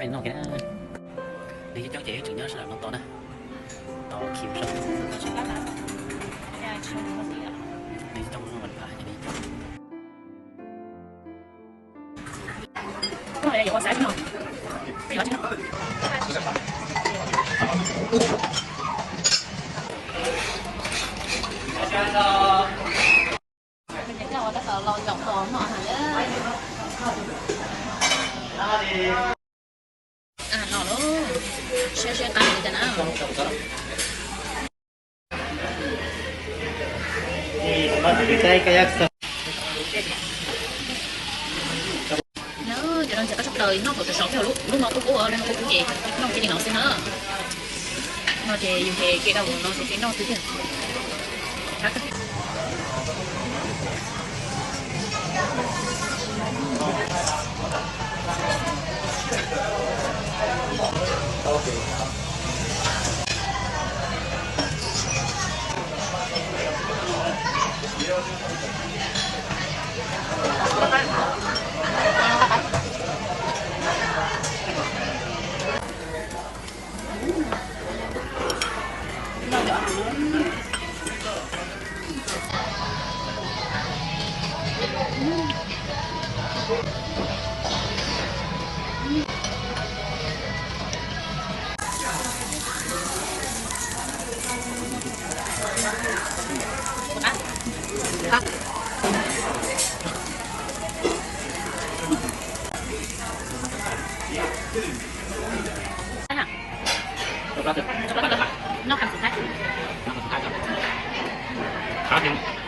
Noj kiag na. Nws coob coob ces wb tseem nyob sab nram no tos na. Tos khi sab. Nws coob coob no mas pha ces nws coob. Los lawm, siab siab qab li cas na. Cov no ntxim qab tshaj plaws, noj thaum sawv sawv thiab, lub no kub kub, lub no kub kub ces noj kiag li no xwb na. No ces yus ces kev dau no ces kev noj xwb tiag. Noj qab xim thab. Qab thiab.